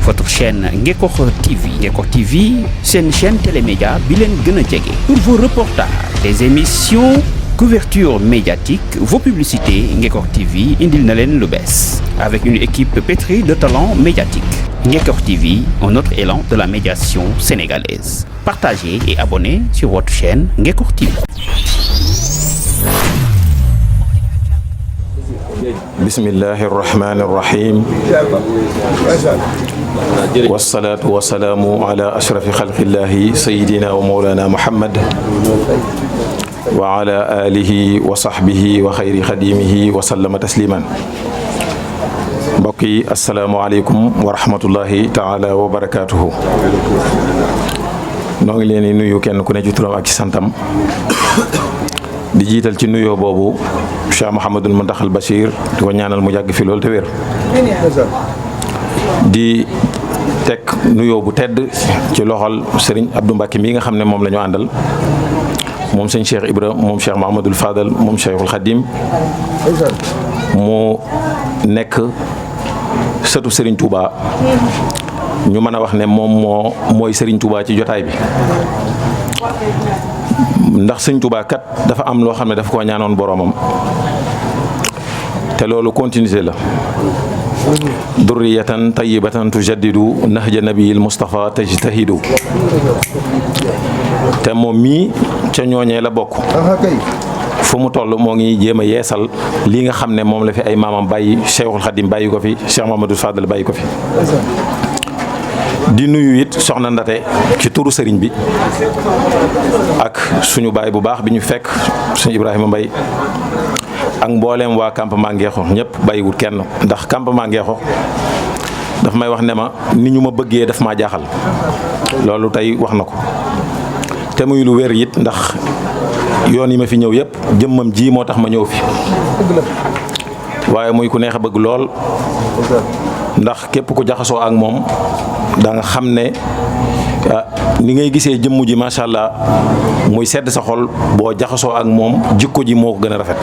votre chaîne Ngekokh TV. Ngekokh TV, c'est une chaîne télémédia bilen gëna djégé. Pour vos reportages, des émissions, couverture médiatique, vos publicités, Ngekokh TV indil na len lu bess. Avec une équipe pétrie de talents médiatiques. Ngekokh TV, un autre élan de la médiation sénégalaise. Partagez et abonnez sur votre chaîne Ngekokh TV. Bismillahir Rahmanir Rahim. Wassalatu wassalamu ala ashrafi khalqillahi sayyidina wa maulana Muhammad wa ala alihi wa sahbihi wa khayri khadimihi wa sallama tasliman. Mbokk yi assalamu alaykum wa rahmatullahi ta'ala wa barakatuhu. Noo ngi leen di nuyu kenn ku ne ci turam ak ci santam. Di jiital ci nuyoo boobu Cheikh Mouhamadul Muntaxal Bachir di ko ñaanal mu yàgg fi loolu te wér. Di teg nuyoo bu tedd ci loxol Serigne Abdou Mbacké mi nga xam ne moom la ñu àndal moom sëñ Cheikh Ibra moom Cheikh Mouhamadul Fadal moom Cheikhul Khadim mu nekk sëtu Serigne Touba ñu mën a wax ne moom mooy Serigne Touba ci jotaay bi. Ndax sëñ Touba kat dafa am loo xam ne dafa ko ñaanoon boromam te loolu continuité la. durriyatan tayyibatan tujaddidu nahja nabiyil Mustafa tajtahidu. te moom mii ca ñooñee la bokk. fu mu toll moo ngi jéem a yeesal lii nga xam ne moom la fi ay maamam bàyyi Cheikhul Khadim bàyyi ko fi Cheikh Mamadou Fadal bàyyi ko fi. Di nuyu it soxna Ndate ci turu sëriñ bi ak suñu baay bu baax bi ñu fekk suñu Ibrahima Mbaye ak mbooleem waa campement Ngekokh ñëpp bàyyiwul kenn ndax campement Ngekokh daf may wax ne ma ni ñu ma bëggee daf maa jaaxal loolu tey wax na ko te muy lu wér it ndax yoon yi ma fi ñëw yëpp jëmmam ji moo tax ma ñëw fi waaye muy ku neex a bëgg lool ndax képp ku jaxasoo ak moom da nga xam ne ni ngay gisee jëmm ji macha allah muy sedd sa xol boo jaxasoo ak moom jikko ji moo ko gën a rafet.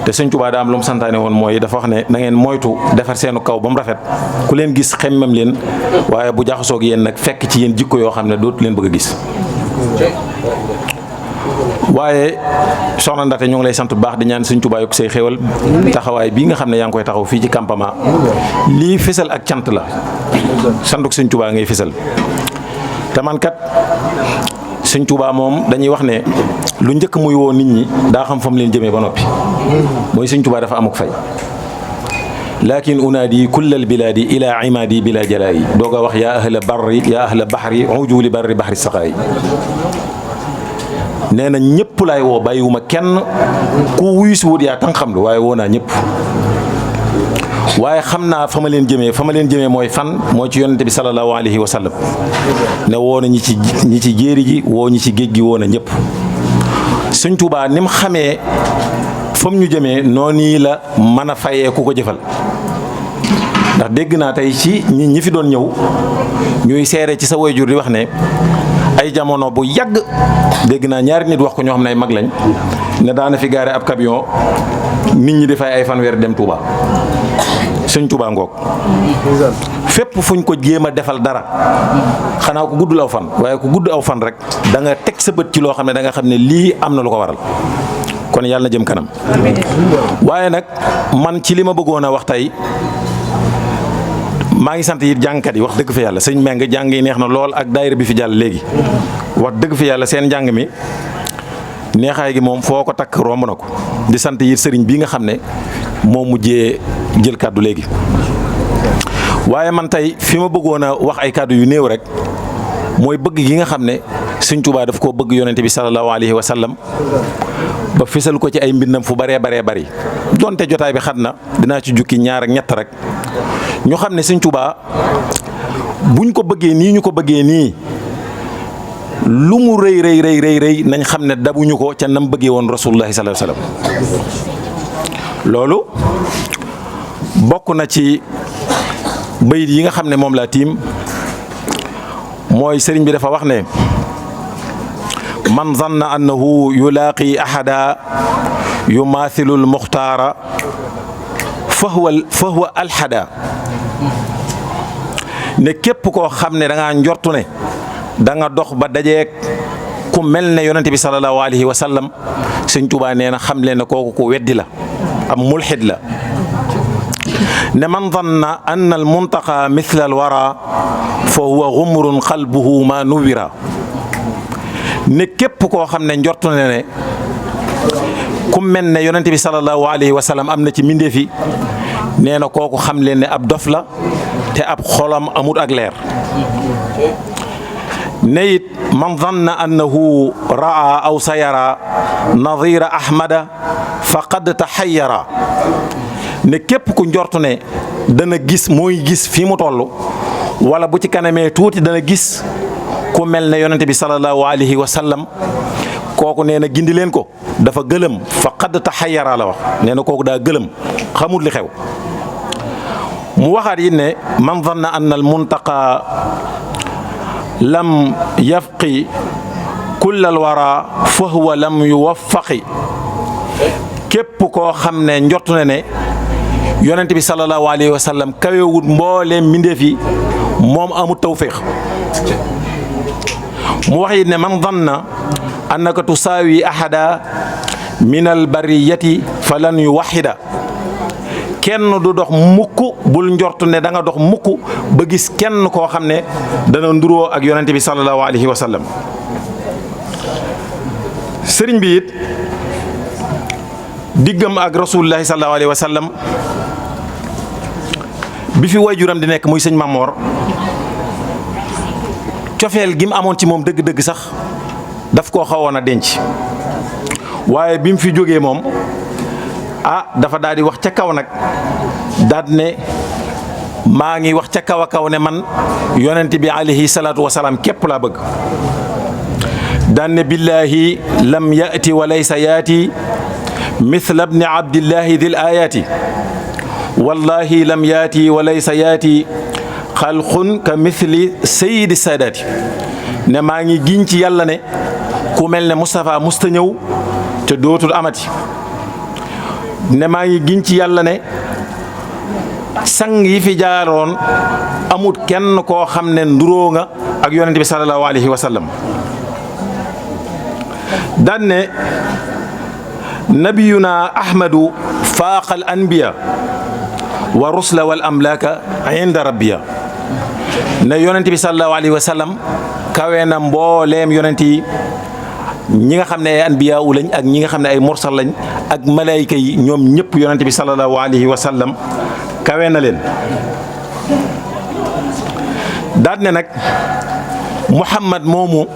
te Sëñ Tuubaa daa am lu mu santaane woon mooy dafa wax ne na ngeen moytu defar seenu kaw ba mu rafet ku leen gis xemmem leen waaye bu jaxasoo ak yéen nag fekk ci yéen jikko yoo xam ne dootu leen bëgg a gis. waaye soxna Ndate ñu ngi lay sant bu baax di ñaan Sëñ Tuubaa yokk say xéwal taxawaay bii nga xam ne yaa ngi koy taxaw fii ci campement lii fésal ak cant la santuk Sëñ Tuubaa ngay fésal te man kat Sëñ Tuubaa moom dañuy wax ne lu njëkk muy woo nit ñi daa xam fa mu leen jëmee ba noppi mooy Sëñ Tuubaa dafa amuk fay lakin unaadi kullal bilaadi ila imaadi bila jalaayi doog a wax yaa ahla barri yaa ahla bahri ujuli barri bahri saqaayi nee na ñëpp laay woo bàyyiwuma kenn ku wuyu si wut yaa tan xam lu waaye woo naa ñëpp waaye xam naa fa ma leen jëmee mooy fan mooy ci yonente bi sallallahu alayhi wa sallam ne woo na ñi ci jéeri ji woo ñi ci géej gi woo na ñëpp. Sëñ Tuubaa ni mu xamee fa mu ñu jëmee noonu la mën a fayee ku ko jëfal ndax dégg naa tey ci ñi fi doon ñëw ñuy seere ci sa waajur di wax ne ay jamono bu yàgg dégg naa ñaari nit wax ko ñoo xam ne ay mag lañ ne daana fi gaare ab camion nit ñi di fay ay fanweer dem Touba. Sëñ Touba ngoog fépp fuñ ko jéem a defal dara xanaa ko guddul aw fan waaye ku gudd aw fan rek da nga teg sa bët ci loo xam ne da nga xam ne lii am na lu ko waral kon yàlla na jëm kanam. waaye nag man ci li ma bëggoon a wax tey maa ngi sant it jàngkat yi wax dëgg fa yàlla sëñ Meng jàng yi neex na lool ak daayira bi fi jàll léegi wax dëgg fa yàlla seen njàng mi neexaay gi moom foo ko takk romb na ko di sant it sëriñ bii nga xam ne moo mujjee jël kàddu léegi. waaye man tey fi ma bëggoon a wax ay kàddu yu néew rek mooy bëgg gi nga xam ne Sëñ Tuubaa daf koo bëgg yonente bi sallallahu alayhi wa sallam ba fisal ko ci ay mbindam fu baree bari donte jotaay bi xat na dinaa ci jukki ñaar ak ñett rek. ñu xam ne Sëñ Tuubaa buñ ko bëggee nii ñu ko bëggee nii lu mu rëy nañ xam ne dabuñu ko ca nam bëggee woon rasulullahi sallallahu alayhi wasallam loolu bokk na ci bayit yi nga xam ne moom laa tiim mooy sëriñ bi dafa wax ne man zanna annahu yulaaqi ahada yumaathilu almuxtaara fa huwa alxada ne képp koo xam ne da ngaa njortu ne da nga dox ba dajeek ku mel ne yonente bi sallallahu alayhi wa sallam sëñ Tuubaa nee na xam leen ne kooku ku weddi la am mulxid la ne man danna anna al muntaqa mithla al wara fa huwa gumrun qalbuhu ma nuwira ne képp koo xam ne njortu ne ku mel ne yonente bi sallallahu alayhi wa sallam am na ci mbindeef yi nee na kooku xam leen ne ab dof la te ab xolam amut ak leer ne it man danna annahu raa aw sayara nadira ahmada faqad taxayyara ne képp ku njortu ne dana gis mooy gis fii mu toll wala bu ci kanamee tuuti dana gis ku mel ne yonente bi sallallahu alayhi wa sallam kooku nee na gindi leen ko dafa gëlëm faqad taxayyara la wax nee na kooku daa gëlëm xamul li xew mu waxaat it ne man danna anna al muntaqa lam yafqi kullal wara fa huwa lam yuwaffaqi képp koo xam ne njort na ne yonent bi sallallahu alayhi wa sallam kawewut mbooleem mbindeef yi moom amut tawfiq mu wax it ne man danna annaka tusaawi ahada min al bariyati falan yuwahida kenn du dox mukk bul njortu ne da nga dox mukk ba gis kenn koo xam ne dana nduroo ak yonente bi sallallahu alayhi wa sallam sëriñ bi it diggam ak rasulullahi sallallahu alayhi wa sallam bi fi waajuram di nekk muy sëñ Mamor cofeel gi mu amoon ci moom dëgg-dëgg sax daf koo xawoon a denc waaye bi mu fi jógee moom dafa daal di wax ca kaw nag daal ne maa ngi wax ca kaw a kaw ne man yonent bi alayhi salaatu wa salaam képp laa bëgg daan ne billaahi lam yaati wa laysa yaati mithla bni abdillahi dil ayaati wallahi lam yaati wa laysa yaati xalqun ka mithli sayyidi saadaati ne maa ngi giñ ci yàlla ne ku mel ne Moustapha musta ñëw te dootul amati ne maa ngi giñ ci yàlla ne sang yi fi jaaroon amut kenn koo xam ne nduróo nga ak yonente bi sallallahu alayhi wa sallam daan ne nabiyuna ahmadu faaqal anbiya wa rusla wal amlaaka inda rabbiya ne yonente bi sallallahu alayhi wa sallam kawe na mbooleem yonent yi ñi nga xam ne ay anbiya u lañ ak ñi nga xam ne ay mursal lañ ak malayka yi ñoom ñëpp yonent bi sallallahu alayhi wa sallam kawe na leen daat ne nag muhammad moomu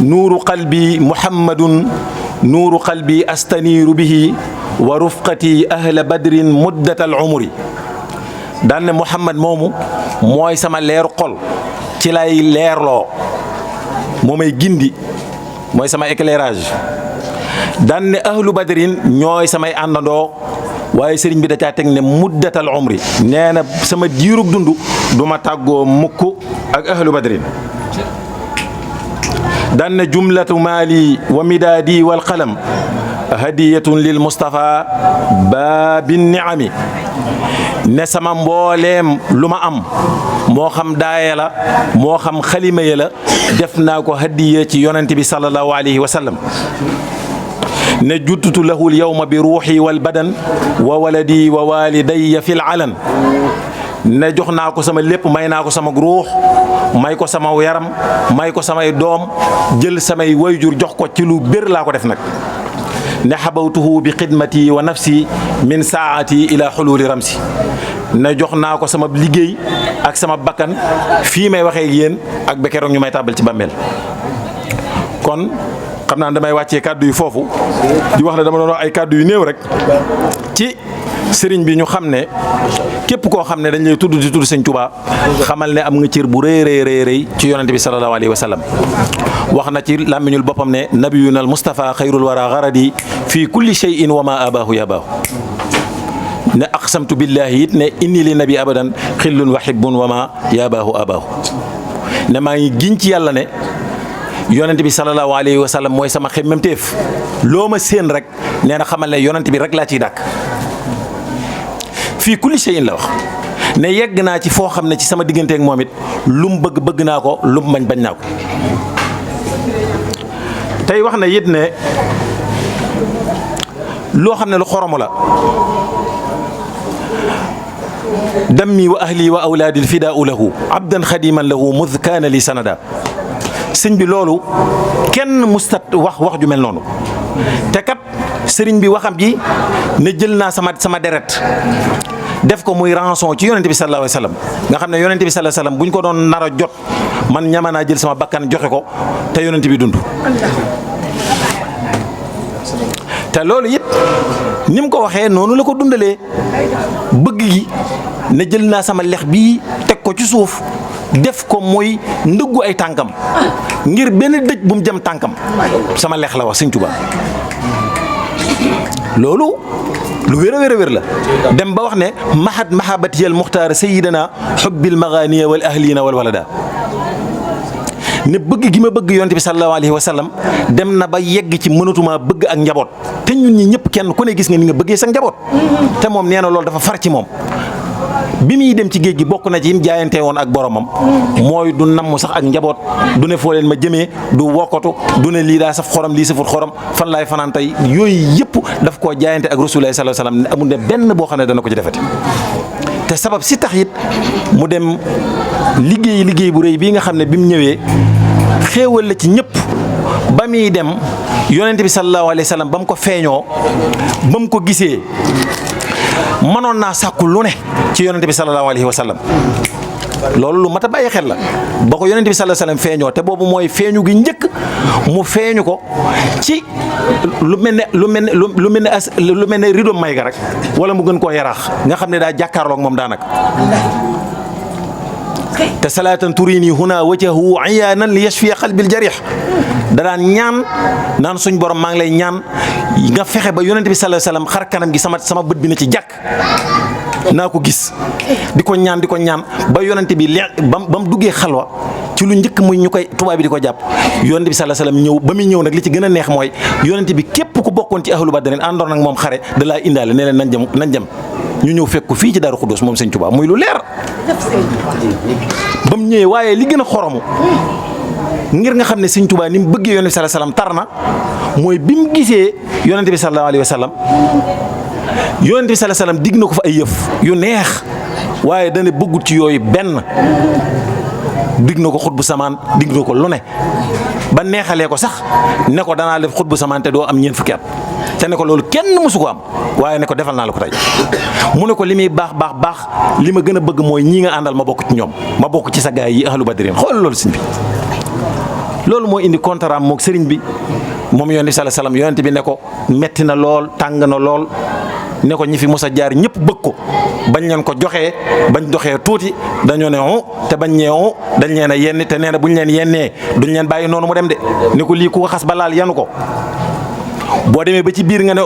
nuuru qalbi muhammadun nuuru qalbi astaniiru bihi wa rufqati ahla badrin muddat al umri daan ne muhammad moomu mooy sama leeru xol ci lay leerloo moo may gindi mooy sama éclairage daan ne ahlu badrin ñooy samay àndandoo waaye sëriñ bi da caa teg ne muddatal umri nee na sama diirug dund du ma tàggoo mukk ak ahlu badrin daan ne jumlatu maali wa midaadi wal qalam hadiyatun lil Mustafa baabin niami ne sama mbooleem lu ma am moo xam daaya la moo xam xalima ya la def naa ko hadiya ci yonent bi sallallahu alayhi wa sallam ne juttutu lahul yawma bi ruuxi wal badan wa waladi wa walidayya fil alan ne jox naa ko sama lépp may naa ko sama ruux may ko sama yaram may ko samay doom jël samay wayjur jox ko ci lu bér laa ko def nag ne xabawtuhu bi xidmati wa nafsi min saati ila xuluuli ramsi ne jox naa ko sama liggéey ak sama bakkan fii may waxee ak yéen ak ba keroog ñu may tàbbal ci bàmmeel kon xam naa damay wàccee kàddu yi foofu di wax ne dama doon wax ay kàddu yu néew rek ci sëriñ bi ñu xam ne képp koo xam ne dañ lay tudd di tudd sëñ Tuubaa xamal ne am nga cër bu rëy rëy rëy ci yonente bi sallallahu alayhi wa sallam wax na ci làmmiñul boppam ne nabiyuna al Mustafa xayrul wara garadi fii kulli shay'in wa ma abaahu yabaahu ne aqsamtu billahi it ne inni li nabi abadan xillun wa hibbun wa ma yabaahu abaahu ne maa ngi giñ ci yàlla ne yonente bi sallallahu alayhi wa sallam mooy sama xemmemteef loo ma séen rek nee na xamal ne yonente bi rek laa ciy dàkk fii kulli shay'in la wax ne yegg naa ci foo xam ne ci sama diggante ak moom it lu mu bëgg naa ko lu mu bañ naa ko. tey wax na it ne loo xam ne lu xoromu la dammi wa ahli wa awlaadi fidaau lahu abdan xadiman lahu mud kaana li sanada. sëñ bi loolu kenn mustat wax ju mel noonu te kat sëriñ bi waxam ji ne jël naa sama deret def ko muy rançon ci yonente bi sallallahu alayhi wasallam nga xam ne yonente bi sallallahu alayhi wasallam bu ñu ko doon nar a jot man ñama naa jël sama bakkan joxe ko te yonente bi dund. te loolu it ni mu ko waxee noonu la ko dundalee bëgg gi ne jël naa sama lex bii teg ko ci suuf def ko muy ndëggu ay tànkam ngir benn dëj bu mu jëm tànkam sama lex la wax Sëñ Tuubaa. loolu lu wér a wér la dem ba wax ne mahad mahabatiyal muxtaar sayidana xubbil maganiya wal ahlina wal walada ne bëgg gi ma bëgg yonte bi sallallahu alayhi wa sallam dem na ba yegg ci mënatuma bëgg ak njaboot te ñun ñi ñëpp kenn ku ne gis nga ni nga bëggee sa njaboot te moom nee na loolu dafa far ci moom. bi muy dem ci géej gi bokk na ci yim jaayante woon ak boromam mooy du namm sax ak njaboot du ne foo leen ma jëmee du wokkatu du ne lii daa saf xorom lii safut xorom fan laay fanaan tey yooyu yëpp daf koo jaayante ak Rasulullah sallallahu alayhi wasallam ne amul ne benn boo xam ne dana ko ci defete te sabab si tax it mu dem liggéey bu rëy bii nga xam ne bi mu ñëwee xéewal la ci ñëpp ba muy dem yonente bi sallallahu alayhi wasallam ba mu ko feeñoo ba mu ko gisee mënoon naa sàkku lu ne ci yonente bi sallallahu alayhi wa sallam loolu lu mat a bàyyi xel la ba ko yonente bi sallallahu alayhi wa sallam feeñoo te boobu mooy feeñu gi njëkk mu feeñu ko ci lu mel ne rido may ga rek wala mu gën koo yaraax nga xam ne daa jàkkaarloog moom daanaka te salaatan turini huna wajhahu iyaanan li yashfiya qalbil jarih da daan ñaan naan suñ borom maa ngi lay ñaan nga fexe ba yonente bi sallallahu alayhi wasallam xar kanam gi sama bët bi na ci jàkk naa ko gis di ko ñaan ba yonente bi ba mu duggee xalwa ci lu njëkk muy ñu koy tubaab bi di ko jàpp yonente bi sallallahu alayhi wasallam ñëw ba muy ñëw nag li ci gën a neex mooy yonente bi képp ku bokkoon ci ahlu badrin àndoon ak moom xare da laa indaale ne leen nañ jëm ñu ñëw fekk ko fii ci Daaru Xuddoos moom Sëñ Tuubaa muy lu leer ba mu ñëwee waaye li gën a xoromu ngir nga xam ne Sëñ Tuubaa ni mu bëggee yonente bi sallallahu alayhi wasallam tar na mooy bi mu gisee yonente bi sallallahu alayhi wasallam yonente bi sallallahu alayhi wasallam digg na ko fa ay yëf yu neex waaye dana bëggut ci yooyu benn digg na ko xutbu samaan digg na ko lu ne ba neexalee ko sax ne ko danaa def xutbu samaan te doo am ñeent fukki at te ne ko loolu kenn mësu ko am waaye ne ko defal naa la ko tey mu ne ko li muy baax li ma gën a bëgg mooy ñii nga àndal ma bokk ci ñoom ma bokk ci sa gaay yi ahlu badrin xool loolu sëñ bi loolu moo indi contrat moog sëriñ bi moom yonent bi sallallahu alayhi wasallam yonent bi ne ko metti na lool tàng na lool ne ko ñi fi mos a jaar ñëpp bëgg ko bañ leen ko joxee bañ doxee tuuti dañoo ne te bañ ñee dañ leen a yenn te nee na buñ leen yennee duñ leen bàyyi noonu mu dem de ne ko lii ku ko xas ba laal yanu ko boo demee ba ci biir nga ne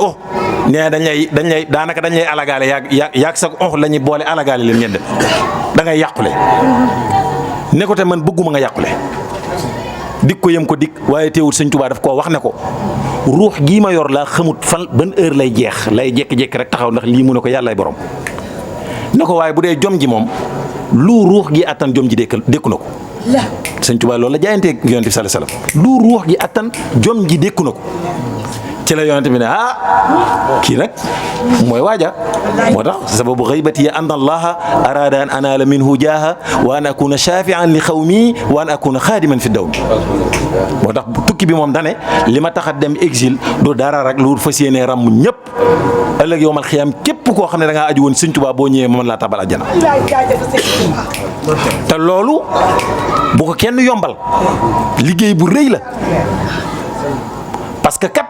nee dañ lay daanaka dañ lay alagaale yaag sa la ñuy boole alagaale leen ngeen dem da ngay yàqule ne ko te man bëgguma nga yàqule dik ko yëm ko dik waaye teewul Sëñ Tuubaa daf koo wax ne ko ruux gii ma yor laa xamut fan ban heure lay jeex lay jékki-jékki rek taxaw ndax lii mu ne ko yàllaay borom ne ko waaye bu dee jom ji moom lu ruux gi attan jom ji dékku na ko Sëñ Tuubaa loolu la jaayantee yonent bi sallallahu alayhi wasallam lu ruux gi attan jom ji dékku na ko ci la yonent bi ne kii nag mooy waaja moo tax sababu ghaybati an allaha arada an anala minhu jaaha wa an akuna shafi'an li xawmi wa an akuna xaadiman fi dawmi moo tax tukki bi moom dane li ma tax a dem exil du dara rek lu fas yéenee ràmm ñëpp ëllëg yowmal xiyaam képp koo xam ne da ngaa aju woon Sëñ Tuubaa boo ñëwee ma mën laa tabal àjjana te loolu bu ko kenn yombal liggéey bu rëy la parce que kat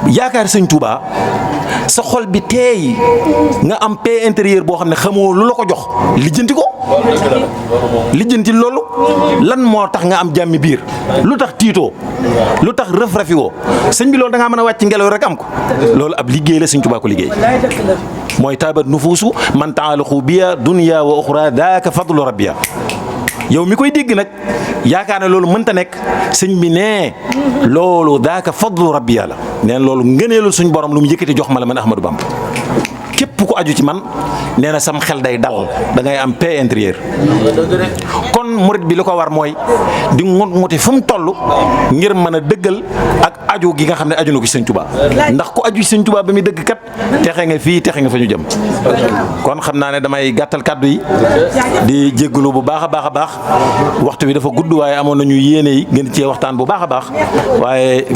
yaakaar Sëñ Tuubaa sa xol bi teey nga am paix intérieure boo xam ne xamoo lu la ko jox lijjanti loolu lan moo tax nga am jàmmi biir lu tax tiitoo lu tax rëf-rëfi woo sëñ bi loolu da ngaa mën a wàcc ngelaw rek am ko loolu ab liggéey la Sëñ Tuubaa ko liggéey mooy taabat nufuusu man taalaxu biya dunya wa uxra daaka fadlu rabbiya yow mi koy dégg nag yaakaar ne loolu mënta nekk sëñ bi ne loolu daaka fadlu rabbiya la neen loolu ngëneelu suñ borom lu mu yëkkati jox ma la man Ahmadou Bamba képp ku aju ci man nee na sam xel day dal da ngay am paix intérieure. kon murit bi li ko war mooy di ngut-nguti fu mu toll ngir mën a dëggal ak aju gi nga xam ne aju na ko ci Sëñ Tuubaa ndax ku aju ci Sëñ Tuubaa ba muy dëgg kat texe nga fii texe nga fa ñu jëm. kon xam naa ne damay gàttal kàddu yi di jéggalu bu baax a baax waxtu bi dafa gudd waaye amoon nañu yéene yi gën cee waxtaan bu baax a baax waaye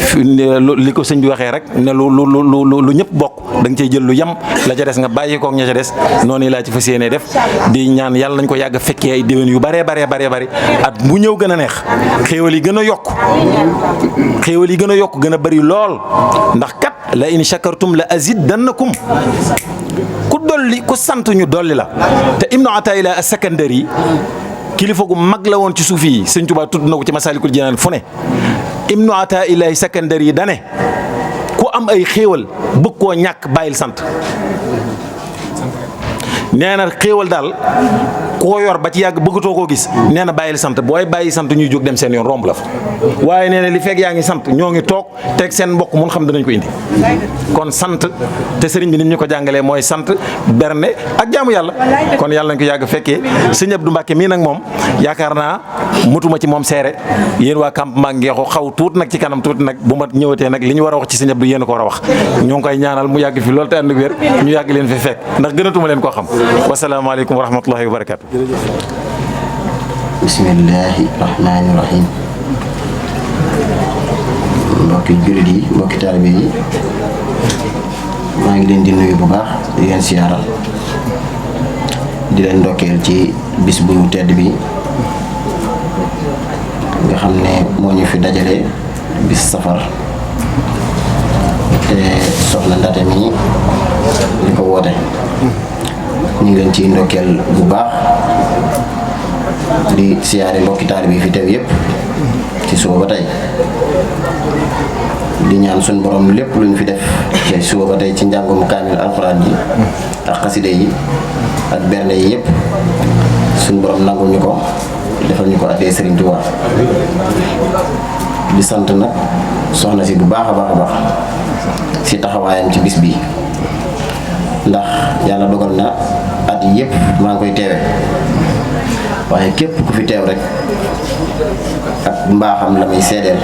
li ko sëñ bi waxee rek ne lu ñëpp bokk da nga cey jël lu yem la ca des nga bàyyi koog ña ca des noonu laa ci fas yéene def di ñaan yàlla nañ ko yàgg fekkee ay déwén yu baree at bu ñëw gën a neex xéewal yi gën a yokk gën a bari lool ndax kat la in shakartum la azidannakum ku sant ñu dolli la te Ibnu Ataa'illah as-Sakandari kilifa gu mag la woon ci suufi yi Sëñ Tuubaa tudd na ko ci Masaalikul Jinaan fu ne Ibnu Ataa'illah as-Sakandari dane ku am ay xéewal bëgg koo ñàkk bàyyil sant nee na xéewal daal koo yor ba ci yàgg bëggatoo koo gis nee na bàyyil sant booy bàyyi sant ñuy jóg dem seen yoon romb la fa waaye nee na li fekk yaa ngi sant ñoo ngi toog teg seen mbokk mun xam danañ ko indi kon sant te sëriñ bi ni ñu ko jàngalee mooy sant berne ak jaamu yàlla kon yàlla nañ ko yàgg fekkee sëñ Abdou Mbacke mii nag moom yaakaar naa mutuma ci moom seere yéen waa campement Ngeexu xaw tuut nag ci kanam tuuti nag bu ma ñëwatee nag li ñu war a wax ci sëñ Abdou yéen a ko war a wax ñoo ngi koy ñaanal mu yàgg fi loolu te ànd ak wér ñu yàgg leen fi fekk ndax gënatuma leen koo xam wasalaamaaleykum wa rahmatullahi wa barakatu. bismillahi rahmaani rahim. mbokki jullit yi mbokki taalibe yi maa ngi leen di nuyu bu baax di leen siyaaral di leen ndokkeel ci bis bu tedd bi nga xam ne moo ñu fi dajale bis safar te soxna Ndate mi li ko woote ñu ngi leen ciy ndokkeel bu baax di siyaare mbokki taalibe yi fi teew yépp ci suba ba tey di ñaan suñu borom lépp lu ñu fi def ci suba ba tey ci njàngum kaamil alxuraan yi ak xaside yi ak bernde yi yépp suñu borom nangul ñu ko defal ñu ko addee Serigne Touba di sant nag soxna si bu baax a baax si taxawaayam ci bis bi ndax yàlla dogal na at yi yépp maa ngi koy teewe waaye képp ku fi teew rek ak mbaaxam la muy seedeel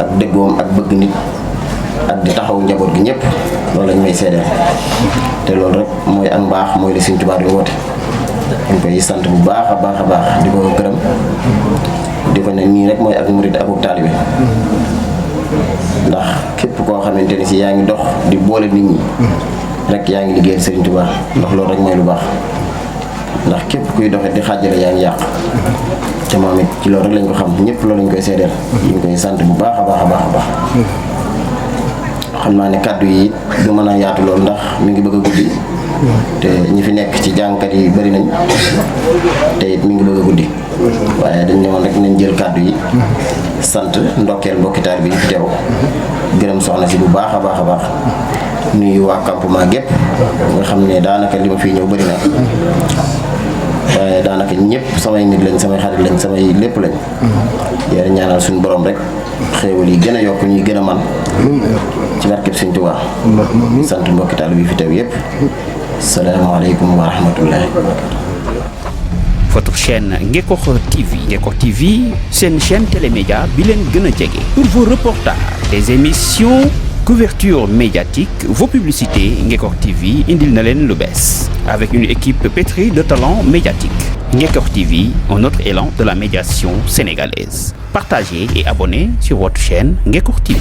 ak dëggoom ak bëgg nit ak di taxaw njaboot gi ñëpp loolu lañ may seedeel te loolu rek mooy ak mbaax mooy la Sëñ Tuubaa di woote ñu koy sant bu baax a baax di ko gërëm di ko ne nii rek mooy ak murid ak taalibe ndax képp koo xamante ni si yaa ngi dox di boole nit ñi rek yaa ngi liggéeyal Sëriñ Tuubaa ndax loolu rek mooy lu baax ndax képp kuy doxee di xàjjale yaa ngi yàq te moom it ci loolu rek lañ ko xam ñëpp loolu lañ koy seedeel ñu ngi koy sant bu baax a baax xam naa ne kàddu yi du mën a yaatu loolu ndax mi ngi bëgg a guddi te ñi fi nekk ci jàngkat yi bari nañ te it mi ngi bëgg a guddi waaye dañ ne woon rek nañ jël kàddu yi sant ndokkeel mbokki taalibe bi fi teew gërëm soxna si bu baax a baax nuyu waa campement gépp nga xam ne daanaka li ma fii ñëw bari na waaye daanaka ñëpp samay nit lañ samay xarit lañ samay lépp lañ yéen ñaanal suñu borom rek xéewal yi gën a yokk ñuy gën a man ci barkeb Sëñ Tuubaa sant mbokki taalibe bi fi teew yépp salaamaaleykum wa rahmatullahi wa barakatuh. Votre chaîne Ngekokh TV. Ngekokh TV, c'est une chaîne télémédia bilen gëna jege. Pour vos reportages, des émissions, couverture médiatique, vos publicités, Ngekokh TV indil na len lu bees. Avec une équipe pétrie de talents médiatiques. Ngekokh TV, un autre élan de la médiation sénégalaise. Partagez et abonnez sur votre chaîne Ngekokh TV.